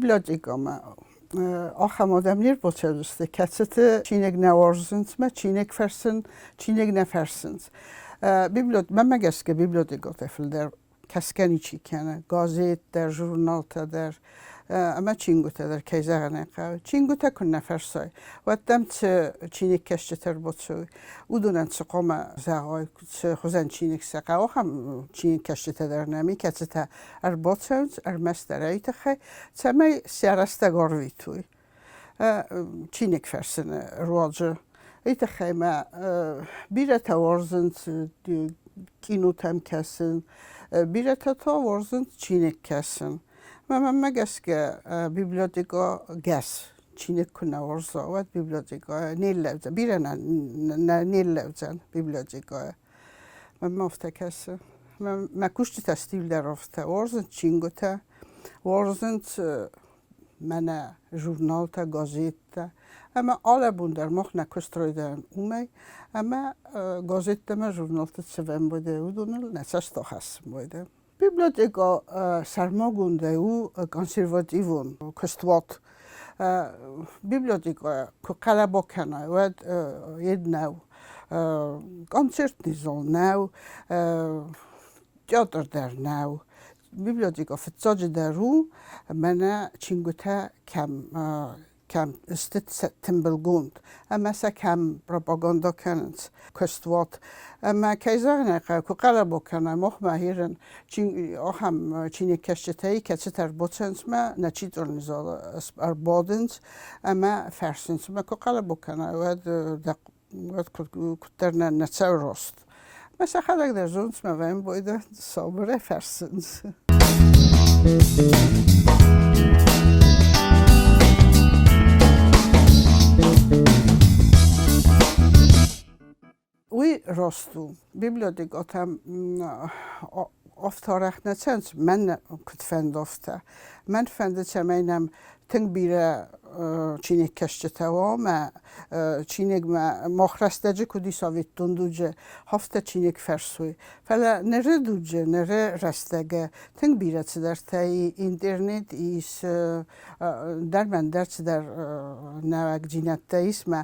Библиотекӕмӕ ахӕм адӕм не рбацӕудзысты, кӕцыты чиныг нӕ уарзынц мӕ чиныг фӕрсын, чиныг нӕ фӕрсынц. Мӕнмӕ гӕсгӕ библиотекӕтӕ фылдӕр кӕсгӕ ничи кӕны, газет дӕр, журналтӕ дӕр ӕмӕ чингуытӕ дӕр, кӕй зӕгъын ӕй хъӕуы. Чингуытӕ куыннӕ фӕрсой, уӕд дӕм цы чиныгкӕсджытӕ ӕрбацӕуй, уыдонӕн цы хъуамӕ зӕгъой, цы хуызӕн чиныг сӕ хъӕуы, ахӕм чиныгкӕсджытӕ дӕр нӕм и, кӕцытӕ ӕрбацӕуынц ӕрмӕстдӕр ӕй тыххӕй, цӕмӕй сӕ рӕстӕг ӕрвитой чиныг фӕрсыны руаджы. Уый тыххӕй мӕ бирӕтӕ уарзынц кинотӕм кӕсын, бирӕтӕ та уарзынц чиныг кӕсын. Мӕнмӕ гӕсгӕ библиотекӕ гӕс чиныг куы нӕ уарза, уӕд библиотекӕ не рлӕудзӕн, бирӕ нӕ не рлӕудзӕн библиотекӕйы. Мӕнмӕ афтӕ кӕсы. Мӕ кустытӕ стил дӕр афтӕ уарзынц чингуытӕ, уарзынц мӕнӕ журналтӕ, газеттӕ. Ӕмӕ алӕбон дӕр мах нӕ куыст райдайӕм уымӕй, ӕмӕ газеттӕ ӕмӕ журналты цӕвӕм байдайӕм, уыдоныл нӕ цӕст ахӕссын байдайӕм. Библиотекӕ сӕрмагондӕй у консервативон куыстуат. Библиотекӕ куы хъӕлӕба кӕнай, уӕд йед нӕу. Концертный зал нӕу, театр дӕр нӕу. Библиотекӕ фыццаджыдӕр у, мӕнӕ чингуытӕ кӕм кӕм сты тымбылгонд ӕмӕ сӕ кӕм пропаганда кӕнынц куыстуат. Ӕмӕ кӕй зӕгъын ӕй хъӕуы, куы хъӕлӕба кӕнай махмӕ ирын ахӕм чиныгкӕсджытӕй, кӕцытӕ ӕрбацӕуынц мӕ нӕ читъурны залы ӕрбадынц ӕмӕ фӕрсынц. Ӕмӕ куы хъӕлӕба кӕнай, уӕд дӕ уӕд куыддӕр нӕ цӕуы рост. Мӕ сӕхӕдӕг дӕр зонынц, мӕ вӕмбойдӕ сабырӕй фӕрсынц. Уый раст у. Библиотекӕтӕм афтӕ арӕх нӕ цӕуынц, мӕн куыд фӕнды, афтӕ. Мӕн фӕнды, цӕмӕй нӕм тынг бирӕ чиныгкӕсджытӕ уа ӕмӕ чиныгмӕ мах рӕстӕджы куыд и советон дуджы, афтӕ чиныг фӕрсой. Фӕлӕ ныры дуджы, ныры рӕстӕгы тынг бирӕ цыдӕртӕ и, интернет ис, дӕр мӕн дӕр цыдӕр нӕуӕгдзинӕдтӕ ис мӕ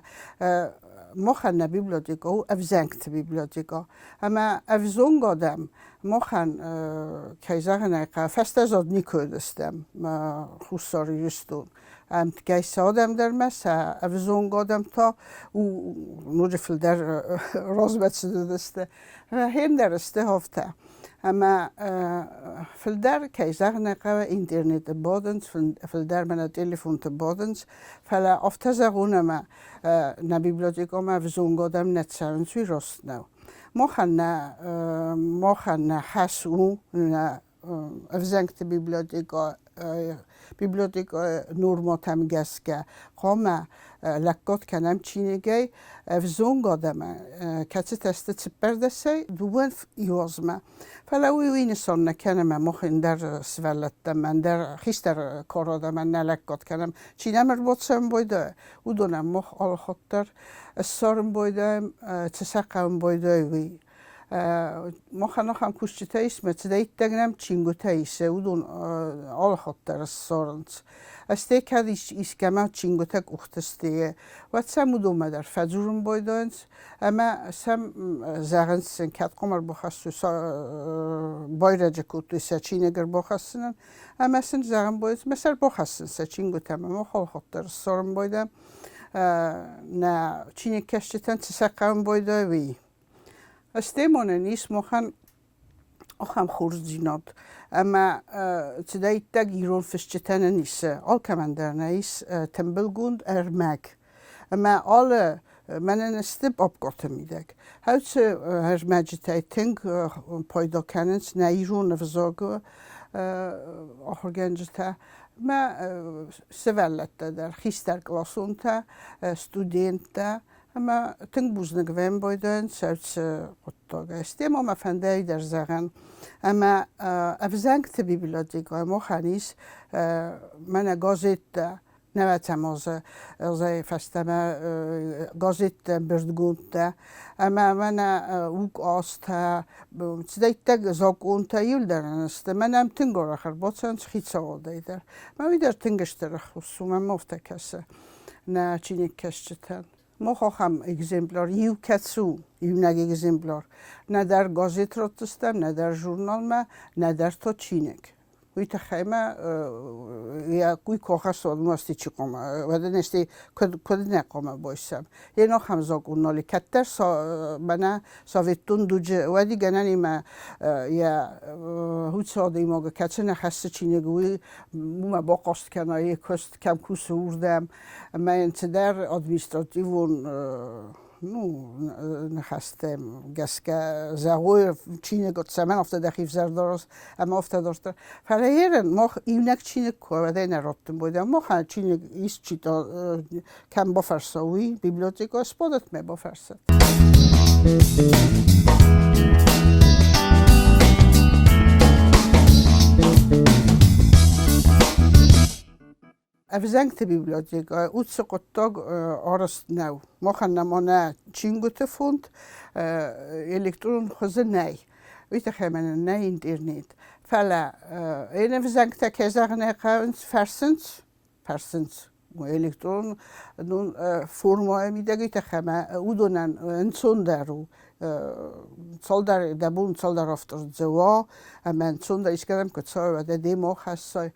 махӕн нӕ библиотекӕ у ӕвзӕнгты библиотекӕ. Ӕмӕ ӕвзонг адӕм махӕн, кӕй зӕгъын ӕй хъӕуы, фӕстӕзад никуы уыдыстӕм Хуссар Ирыстон. Ӕмткӕй сӕ адӕм дӕр ма, сӕ ӕвзонг адӕм та ноджы фылдӕр размӕ цыдысты. Хендӕр сты афтӕ. Ӕмӕ фылдӕр, кӕй зӕгъын ӕй хъӕуы, интернеты бадынц, фылдӕр мӕнӕ телефонты бадынц, фӕлӕ афтӕ зӕгъон ӕмӕ нӕ библиотекӕмӕ ӕвзонг адӕм нӕ цӕуынц, уый раст нӕу. Махӕн нӕ, махӕн нӕ хӕс у нӕ ӕвзӕнгты библиотекӕ библиотекӕйы нормӕтӕм гӕсгӕ хъуамӕ лӕггад кӕнӕм чиныгӕй ӕвзонг адӕмӕн, кӕцытӕ сты цыппӕрдӕсӕй дыууӕ иуазмӕ. Фӕлӕ уый уый нысан нӕ кӕны, ӕмӕ мах ӕндӕр сывӕллӕттӕм, ӕндӕр хистӕр кары адӕмӕн нӕ лӕггад кӕнӕм. Чи нӕм ӕрбацӕуын байдайы, уыдонӕн мах алыхатт дӕр ссарын байдайӕм, цы сӕ хъӕуын байдайы, уый. Махӕн ахӕм кусджытӕ ис, мӕ цыдӕриддӕр нӕм чингуытӕ ис, уыдон алыхатт дӕр ссарынц. Стӕй кӕд искӕмӕ чингуытӕ къухты сты, уӕд сӕм уыдонмӕ дӕр фӕдзурын байдайынц ӕмӕ сӕм зӕгъынц, сын кӕд хъуамӕ ӕрбахӕссой, байрӕджы кодтой сӕ чиныг ӕрбахӕссынӕн, ӕмӕ сын зӕгъын байдайынц, мӕ сӕ ӕрбахӕссынц сӕ чингуытӕ ӕмӕ мах алыхатт дӕр ссарын байдайӕм, нӕ чиныгкӕсджытӕн цы сӕ хъӕуын байдайы, уый. Стӕй мӕнӕн ис махӕн ахӕм хорздзинад, ӕмӕ цыдӕриддӕр ирон фысджытӕ нын ис, алкӕмӕн дӕр нӕ ис тымбылгонд ӕрмӕг. Ӕмӕ алы мӕнӕн сты папкӕты мидӕг. Хӕлцы ӕрмӕджытӕй тынг пайда кӕнынц нӕ ирон ӕвзагы ахуыргӕнджытӕ мӕ сывӕллӕттӕ дӕр, хистӕркъласонтӕ, студенттӕ. Ӕмӕ тынг бузныг вӕм байдайын цӕуцы хъуыддагӕй. Стӕй ма мӕ фӕнды дӕр зӕгъын, ӕмӕ ӕвзӕнгты библиотекӕйы махӕн ис мӕнӕ газеттӕ. Нӕвӕцӕм азӕй фӕстӕмӕ газеттӕ, ӕмбырдгондтӕ ӕмӕ мӕнӕ указтӕ, цыдӕйттӕг закъонтӕ иуылдӕр сты. Мӕнӕ ам тынг арӕх ӕрбацӕуынц хицауадӕй дӕр. Мӕ уый дӕр тынг стыр ӕххуыс у, мӕм афтӕ кӕсы нӕ чиныгкӕсджытӕн. Мах ахӕм экземпляр иу кӕцы у, иунӕг экземпляр. Нӕдӕр газет ратдзыстӕм, нӕдӕр журналмӕ, нӕдӕр та чиныг. Уый тыххӕй ма йӕ уый кохӕссон мости чи хъуамӕ, уӕдӕ не сты куыд нӕ хъуамӕ бойсӕм. Йе нохӕм закъон нал и. Кӕддӕр мӕнӕ советтон дуджы уӕди гӕнӕнимӕ йӕ уыцы адӕймагы кӕцы нӕ хӕссы чиныг, уый уымӕ бахъаст кӕна, йӕ куыст кӕм кусы, уырдӕм. Ӕмӕ йын цыдӕр административон ну, ныхӕстӕм гӕсгӕ зӕгъой, чиныг цӕмӕн афтӕ дӕхи взӕрдӕрыс ӕмӕ афтӕ дарддӕр. Фӕлӕ ерын мах иунӕг чиныг куы уӕдӕй нӕ раттын бойдӕ. Мах чиныг исчи кӕм бафӕрса, уый библиотекӕ сбадӕт мӕ бафӕрсӕд. Ӕвзӕнгты библиотекӕ уыцы хъуыддаг арӕзт нӕу. Махӕн нӕма нӕ чингуыты фонд электрон хуызы нӕй. Уый тыххӕй мӕнӕн нӕй интернет. Фӕлӕ ӕнӕ ӕвзӕнгтӕ, кӕй зӕгъын ӕй хъӕуынц, фӕрсынц, фӕрсынц электрон формӕйы мидӕг, уый тыххӕй ӕмӕ уыдонӕн ӕнцондӕр у. Цалдӕр дӕ бон цалдӕр автор дзы уа, ӕмӕ ӕнцондӕр искӕдӕм куы цӕуай, уӕдӕ демӕ ахӕссай.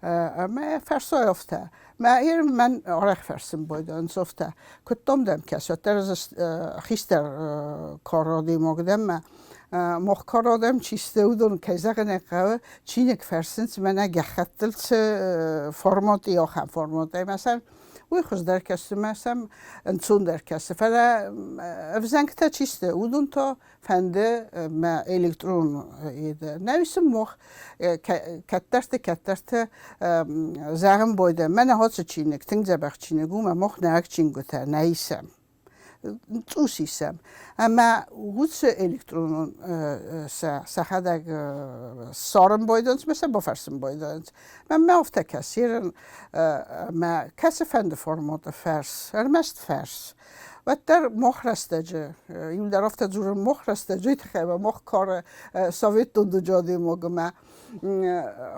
Ӕмӕ фӕрсой афтӕ. Мӕ мӕн арӕх фӕрсын байдайынц афтӕ. Куыдтам дӕм кӕс, уӕддӕр ӕз хистӕр кары адӕймаг дӕн мӕ мах кары адӕм чи сты, уыдон, кӕй зӕгъын ӕй хъӕуы, чиныг фӕрсынц мӕнӕ гӕххӕттыл цы формат и, ахӕм формат. Ӕмӕ сӕм уый хуыздӕр кӕсы мӕ сӕм ӕнцондӕр кӕсы. Фӕлӕ ӕвзӕнгтӕ чи сты, уыдон та фӕнды мӕ электрон нӕ сын мох кӕддӕрты-кӕддӕрты зӕгъын бойдӕ мӕнӕ хоцы чиныг, тынг дзӕбӕх чиныг у, мӕ мох нӕг чингуытӕ нӕ исӕм. Цъус исӕм. Ӕмӕ уыцы электронон сӕ сӕхӕдӕг ссарын бойдӕнц мӕ сӕ бафӕрсын бойдӕнц. Мӕ афтӕ кӕсирын мӕ кӕцыфӕнды форматы фӕрс, ӕрмӕст фӕрс. Уӕддӕр мох рӕстӕджы, иуылдӕр афтӕ дзурын мох рӕстӕджы тыххӕй ӕмӕ мох кары советтон дуджы адӕймагмӕ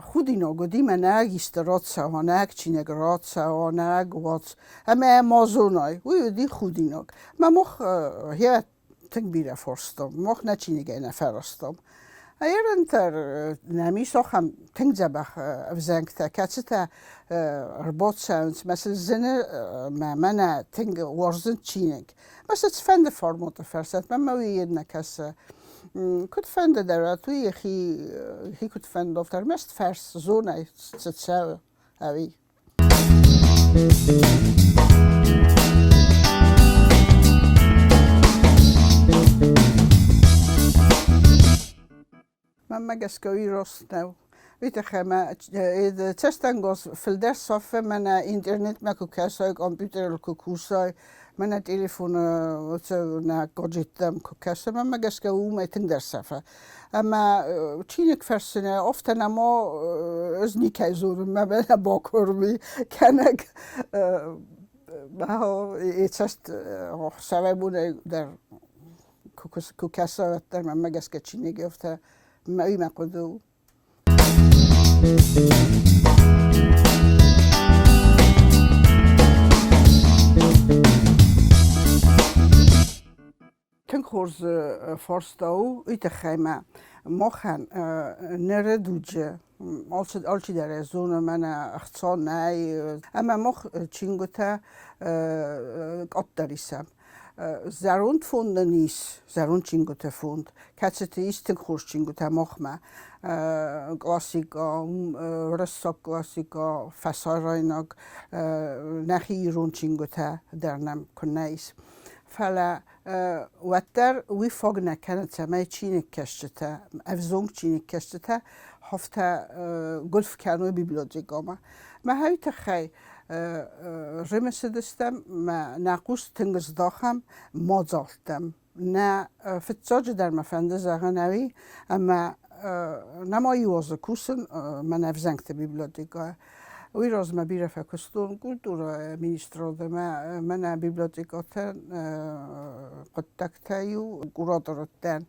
худинаг уыди, мӕнӕг исты рацӕуа, нӕг чиныг рацӕуа, нӕг уац. Ӕмӕ ма зонай, уый уыди худинаг. Мӕ мох йӕ тынг бирӕ фарстам, мах нӕ чиныгӕй нӕ фӕрӕзтам. Ерынтӕр нӕм ис ахӕм тынг дзӕбӕх ӕвзӕнгтӕ, кӕцытӕ ӕрбацӕуынц, мӕ сын зыны мӕ мӕнӕ тынг уарзынц чиныг. Мӕ сӕ цыфӕнды форматы фӕрсӕт, мӕ уый йед нӕ кӕсы. Куыд фӕнды дӕр уӕд, уый йӕхи йӕхи куыд фӕнды, афтӕ ӕрмӕст фӕрс, зонай, цы цӕуы, ӕви. Мӕнмӕ гӕсгӕ уый раст нӕу. Уый тыххӕй мӕ цӕстӕнгас фылдӕр сафы, мӕнӕ интернетмӕ куы кӕсай, компьютерыл куы кусай, мӕнӕ телефоны уыцы нӕ гаджеттӕм куы кӕсай, мӕнмӕ гӕсгӕ уымӕй тынгдӕр сӕфы. Ӕмӕ чиныг фӕрсынӕ афтӕ нӕма ӕз никӕй зонын, мӕ мӕнӕ бакуырми кӕнӕг цӕст ӕхсӕвӕй бонӕй дӕр куы кӕса, уӕддӕр мӕнмӕ гӕсгӕ чиныг афтӕ уый мӕ хъуыды у. Тынг хорз фарста у, уый тыххӕй мӕ махӕн ныры дуджы алчидӕр ӕй зоны, мӕнӕ ӕхца нӕй, ӕмӕ мах чингуытӕ къаддӕр исӕм. Зӕронд фонд нын ис, зӕронд чингуыты фонд, кӕцыты ис тынг хорз чингуытӕ махмӕ. Классикӕ, уырыссаг классикӕ, фӕсарӕйнаг, нӕхи ирон чингуытӕ дӕр нӕм куыннӕ ис. Фӕлӕ уӕддӕр уый фаг нӕ кӕны, цӕмӕй чиныгкӕсджытӕ, ӕвзонг чиныгкӕсджытӕ афтӕ гуылф кӕной библиотекӕмӕ. Мӕ тыххӕй рымысыдыстӕм, мӕ нӕ хъус тынг здахӕм мадзӕлттӕм. Нӕ фыццаджыдӕр мӕ фӕнды зӕгъын ӕви, ӕмӕ нӕма иу азы кусын мӕнӕ ӕвзӕнгты библиотекӕйы. Уый размӕ бирӕ фӕкуыстон культурӕйы министрады ӕмӕ мӕнӕ библиотекӕтӕн хъуыддӕгтӕ-иу куратор уыдтӕн.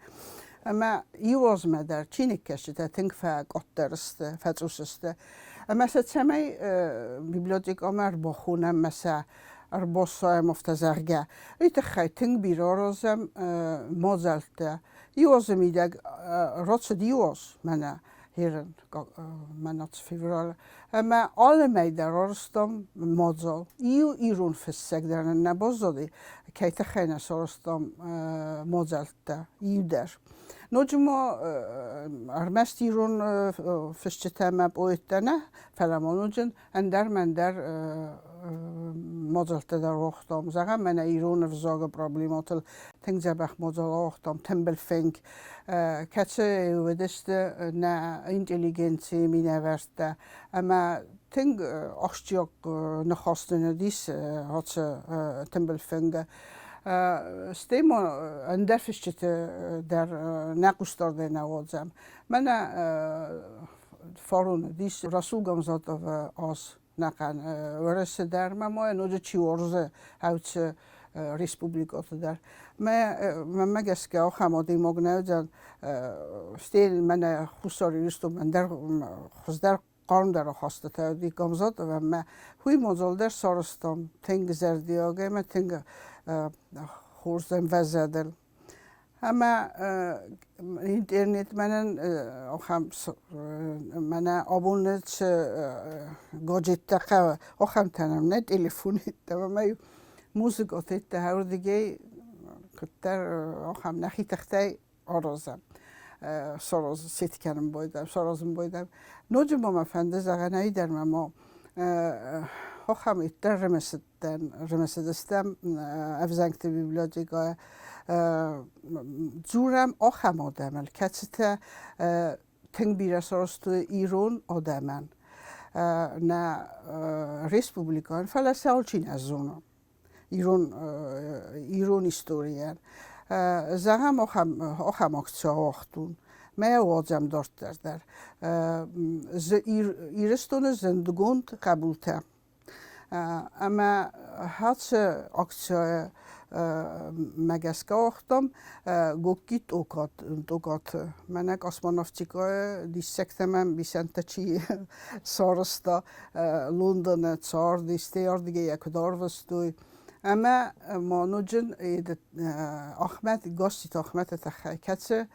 Ӕмӕ иу азмӕ дӕр чиныгкӕсджытӕ тынг фӕкъаддӕр сты, фӕцъус сты. Ӕмӕ сӕ цӕмӕй библиотекӕмӕ ӕрбахонӕм ӕмӕ сӕ ӕрбассайӕм, афтӕ зӕгъгӕ, уый тыххӕй тынг бирӕ аразӕм мадзӕлттӕ. Иу азы мидӕг рацыд иу аз мӕнӕ Херын мӕнӕ февралы. Ӕмӕ алы мӕй дӕр арӕзтам мадзал. Иу ирон фыссӕг дӕр нын нӕ баззади, кӕй тыххӕй нӕ сарӕзтам мадзӕлттӕ, иу дӕр. Ноджы ма ӕрмӕст ирон фысджытӕ ӕмӕ поэттӕ нӕ, фӕлӕ ма ноджы ӕндӕр-мӕндӕр мадзӕлттӕ дӕр уагътам. Зӕгъӕм, мӕнӕ ирон ӕвзагы проблемӕтыл тынг дзӕбӕх мадзал ауагътам Тымбылфынг, кӕцы уыдысты нӕ интеллигенцийы минӕвӕрттӕ ӕмӕ тынг ахсджиаг ныхас нын уыдис ацы тымбылфынгы. Стӕй ма ӕндӕр фысджыты дӕр нӕ хъусдардӕй нӕ уадзӕм. Мӕнӕ фарон уыдис Расул Гамзатовы аз нӕхъӕн Уӕрӕсе дӕр ма ма ноджы чи уарзы ацы республикӕты дӕр. Мӕ гӕсгӕ ахӕм адӕймаг нӕ уыдзӕн, стӕй мӕнӕ Хуссар Ирыстон ӕндӕр хуыздӕр хъармдӕр ахастытӕ уыди Гамзатов ӕмӕ уый мадзал дӕр сарӕзтам тынг зӕрдиаг ӕмӕ тынг хорз ӕмвӕзадыл. Ӕмӕ интернет мӕнӕн ахӕм мӕнӕ абоны цы гаджеттӕ хъӕуы, ахӕмтӕ нӕм нӕ телефонеттӕ ӕмӕ музыкатеттӕ ардыгӕй куыддӕр ахӕм нӕхи тыхтӕй аразӕм. Сараз сет кӕнын байдӕм, саразын байдӕм. Ноджы ма мӕ фӕнды зӕгъын ӕй дӕр ма ма ахӕм иттӕг рымысыдтӕн, рымысыдыстӕм ӕвзӕнгты библиотекӕйы дзурӕм ахӕм адӕмыл, кӕцытӕ тынг бирӕ сарӕзтой ирон адӕмӕн нӕ республикӕйӕн, фӕлӕ сӕ алчи нӕ зоны ирон, ирон историйӕн. Зӕгъӕм, ахӕм акци ауагътон. Мӕ уадзӕм дарддӕр дӕр. Ирыстоны зындгонд хъӕбултӕ Ӕмӕ ацы акцийӕ мӕ гӕсгӕ уагътам Гогки Тъокаты. Мӕнӕ космонавтикӕйы диссӕгтӕ мӕм бисӕнтӕ чи сарӕзта Лондоны царди, стӕй ардыгӕй йӕ куыд арвыстой. Ӕмӕ ма ноджы Ахмӕт, Гасситы Ахмӕты тыххӕй, кӕцы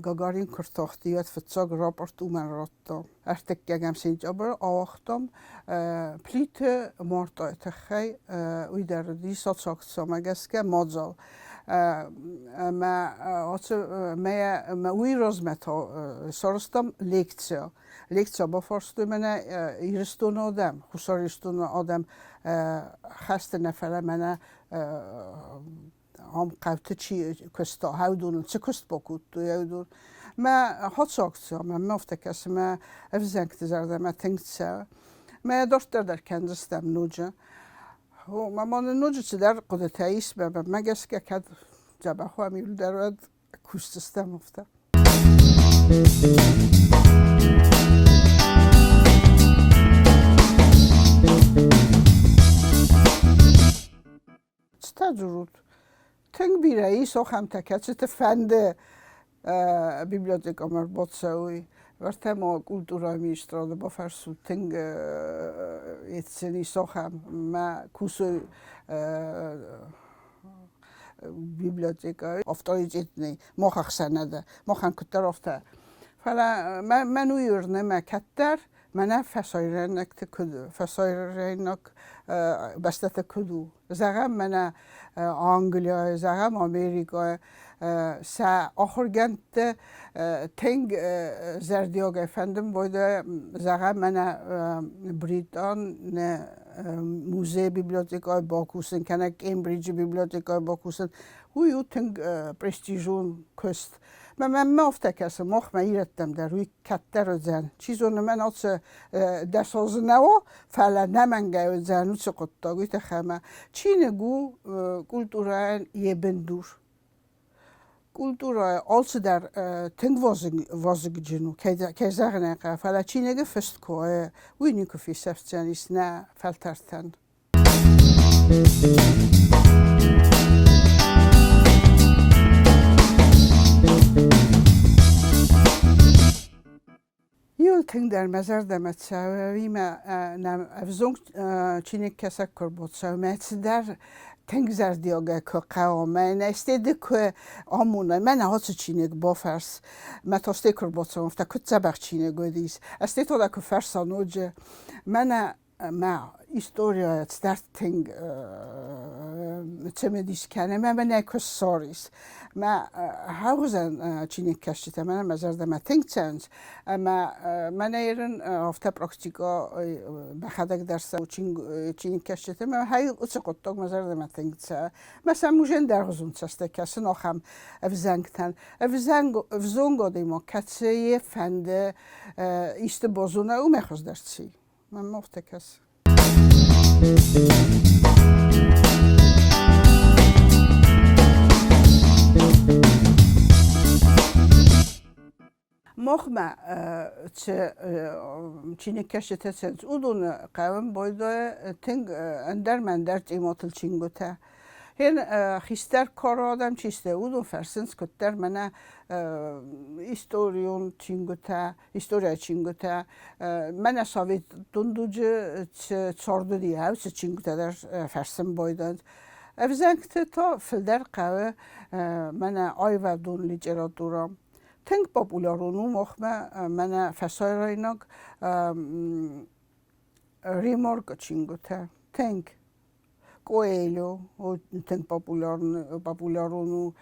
Гагарин куы ртахти, уӕд фыццаг рапорт уымӕн радта. Ӕртыккӕгӕм сентябры ауагътам Плиты Мартъайы тыххӕй, уый дӕр уыди соцакцимӕ гӕсгӕ мадзал. Ӕмӕ ацы мӕ уый размӕ та сарӕзтам лекци. Лекци бафарстой мӕнӕ Ирыстоны адӕм, Хуссар Ирыстоны адӕм хӕсты нӕ, фӕлӕ мӕнӕ ам хъӕуты чи куыста, уыдоныл цы куыст бакодтой, уыдон. Мӕ хацакци мӕм афтӕ кӕсы, мӕ ӕвзӕнгты зӕрдӕмӕ тынг цӕуы. Мӕ дарддӕр дӕр кӕндзыстӕм ноджы. Мӕ ма нын ноджы цыдӕр хъуыдытӕ ис, мӕ гӕсгӕ кӕд дзӕбӕх уӕм иуылдӕр, уӕд кусдзыстӕм афтӕ. Цытӕ дзурут? Тынг бирӕ ис ахӕмтӕ, кӕцыты фӕнды библиотекӕмӕ ӕрбацӕуой. Уӕртӕ ма культурӕйы министрады бафӕрсут, тынг сын ис ахӕм, мӕ кусой библиотекӕйы авторитетный мах ӕхсӕнады, махӕн куыддӕр афтӕ. Фӕлӕ мӕн уый уырны, мӕ кӕддӕр мӕнӕ фӕсайрӕнӕгты куыд фӕсайрӕйнаг бӕстӕты куыд у. Зӕгъӕм, мӕнӕ Англияйы, зӕгъӕм, Америкӕйы сӕ ахуыргӕндты тынг зӕрдиагӕй фӕндын байдайы, зӕгъӕм, мӕнӕ Британы музейы библиотекӕйы бакусын кӕнӕ Кембриджы библиотекӕйы бакусын. Уый у тынг престижон куыст. Мӕнмӕ афтӕ кӕсы, махмӕ ирӕттӕм дӕр уый кӕддӕр уыдзӕн. Чи зоны, мӕн ацы дӕс азы нӕ уа, фӕлӕ нӕмӕнгӕй уыдзӕн уыцы хъуыддаг, уый тыххӕй ӕмӕ чиныг у культурӕйӕн йӕ бындур. Культурӕйы алцыдӕр тынг вазыгджын у, кӕй зӕгъын ӕй хъӕуы, фӕлӕ чиныгы фыст куы уа, уый никуы фесӕфдзӕнис нӕ фӕлтӕртӕн. Иуыл тынгдӕр мӕ зӕрдӕмӕ цӕуы, ӕви мӕ нӕм ӕвзонг чиныгкӕсӕг куы ӕрбацӕуы, мӕ цыдӕр тынг зӕрдиагӕй куы хъӕуы, мӕнӕ стӕй ды куы амонай, мӕнӕ ацы чиныг бафӕрс, мӕ та стӕй куы ӕрбацӕуон, афтӕ куыд дзӕбӕх чиныг уыдис, стӕй та дӕ куы фӕрса ноджы, мӕнӕ мӕ историйӕ цыдӕр тынг цымыдис кӕны ӕмӕ мӕнӕ куы ссарис. Мӕ хӕгъуызӕн чиныгкӕсджытӕ мӕнӕ мӕ зӕрдӕмӕ тынг цӕуынц ӕмӕ мӕнӕ ерын афтӕ практикӕ мӕхӕдӕг дӕр сӕ чиныгкӕсджытӕ мӕ хай уыцы хъуыддаг мӕ зӕрдӕмӕ тынг цӕуы. Мӕ сӕм уже ӕндӕргъуызон цӕстӕй кӕсын ахӕм ӕвзӕнгтӕн. Ӕвзонг адӕймаг кӕцыйы фӕнды исты базона, уымӕй хуыздӕр чи? Мӕнмӕ афтӕ кӕсы. Махмӕ цы чиныгкӕсджытӕ цӕуынц, уыдоны хъӕуын байдайы тынг ӕндӕр-мӕндӕр темӕтыл чингуытӕ. Хен хистӕр кары адӕм чи сты, уыдон фӕрсынц куыддӕр мӕнӕ историон чингуытӕ, историйы чингуытӕ. Мӕнӕ советон дуджы цард уыди, уыцы чингуытӕ дӕр фӕрсын байдайынц. Ӕвзӕгты та фылдӕр хъӕуы мӕнӕ аивадон литературӕ. Тынг популярон у махмӕ мӕнӕ фӕсарӕйнаг ремаркы чингуытӕ. Тынг. Коэльо тынг популярон у.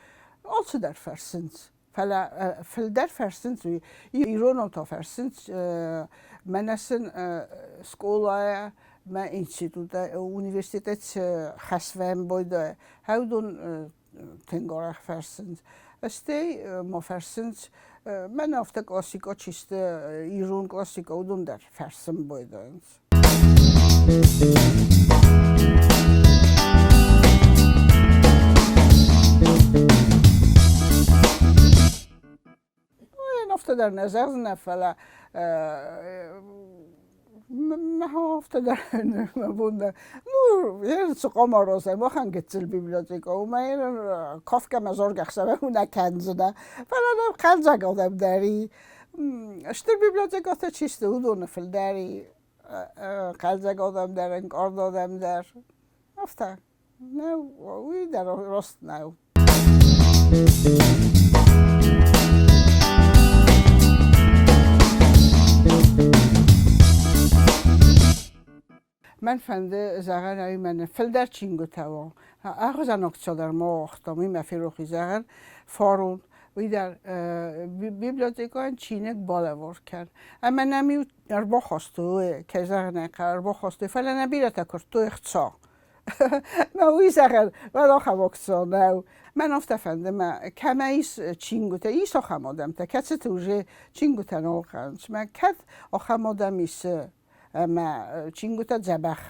Алцыдӕр фӕрсынц. Фӕлӕ фылдӕр фӕрсынц уый. Иронау та фӕрсынц, мӕнӕ сын скъолайӕ мӕ институтӕй, университет цы хӕсвӕн байдайы, уыдон тынг арӕх фӕрсынц. Стӕй ма фӕрсынц, мӕнӕ афтӕ классикӕ чи сты, ирон классикӕ, уыдон дӕр фӕрсын байдайынц. Афтӕ дӕр нӕ зӕгъдзынӕ, фӕлӕ афтӕ дӕр мӕ бон дӕр. Ну, цы хъуамӕ аразӕм, ахӕм гыццыл библиотекӕ у, мӕ кафгӕ мӕ заргӕ ӕхсӕвӕ нӕ кӕндзынӕ, фӕлӕ нӕм хъӕлдзӕг адӕм дӕр и. Стыр библиотекӕтӕ чи сты, уыдоны фылдӕр и хъӕлдзӕг адӕм дӕр, ӕнкъард адӕм дӕр. Афтӕ. Нӕу, уый дӕр раст нӕу. Мӕн фӕнды зӕгъӕн ӕй мӕнӕн фылдӕр чингуытӕ уа. Ӕхуызӕн акцӕ ма уагътам, уый мӕ ферох и зӕгъӕн, фарон. Уый дӕр библиотекӕйӕн чиныг балӕвар кӕн. Ӕмӕ нӕм-иу ӕрбахастой, кӕй зӕгъын ӕй хъӕуы, ӕрбахастой, фӕлӕ нӕ бирӕтӕ куырдтой ӕхца. Мӕ уый зӕгъӕн, мӕн ахӕм акцӕ нӕу. Мӕн афтӕ фӕнды, мӕ кӕмӕ ис чингуытӕ, ис ахӕм адӕмтӕ, кӕцыты уже чингуытӕ нал хъӕуынц. Мӕ кӕд ахӕм адӕм ис ӕмӕ чингуытӕ дзӕбӕх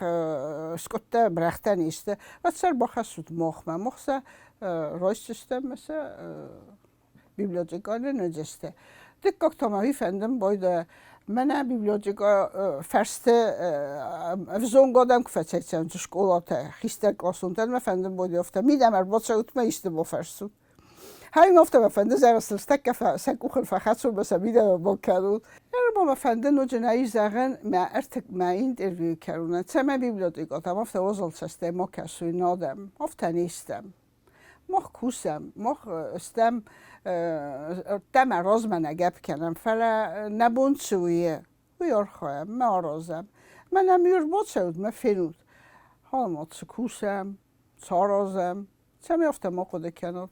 скъуыдтӕ, брӕгътӕ не сты, уӕд сӕ ӕрбахӕссут махмӕ. Мах сӕ райсдзыстӕм ӕмӕ сӕ библиотекӕйы ныдзысты. Дыккаг та мӕ уый фӕндын байдайа, мӕнӕ библиотекӕ фӕрсты ӕвзонг адӕм куы фӕцӕйцӕуынц скъолатӕ, хистӕр къласонтӕн мӕ фӕндын байдайа афтӕ, мидӕмӕ ӕрбацӕут мӕ исты бафӕрсут. Хӕй афтӕ мӕ фӕнды зӕгъын, тӕккӕ сӕ къухыл фӕхӕцон мӕ сӕ мидӕмӕ бакӕнон. Ӕрба мӕ фӕнды ноджы нӕ зӕгъын, мӕ ӕртык мӕ интервью кӕнон, цӕмӕй библиотекӕтӕм афтӕ уазал цӕстӕй ма кӕсой адӕм, афтӕ не стӕм. Мах кусӕм, мах стӕм ӕртӕмӕ размӕ нӕ гӕпп кӕнӕм, фӕлӕ нӕ бон цы у, уый архайӕм, мӕ аразӕм. Мӕнӕ ме рбацӕут, мӕ фенут. Халамат цы кусӕм, цы аразӕм, цӕмӕй афтӕ ма хъуыды кӕнат.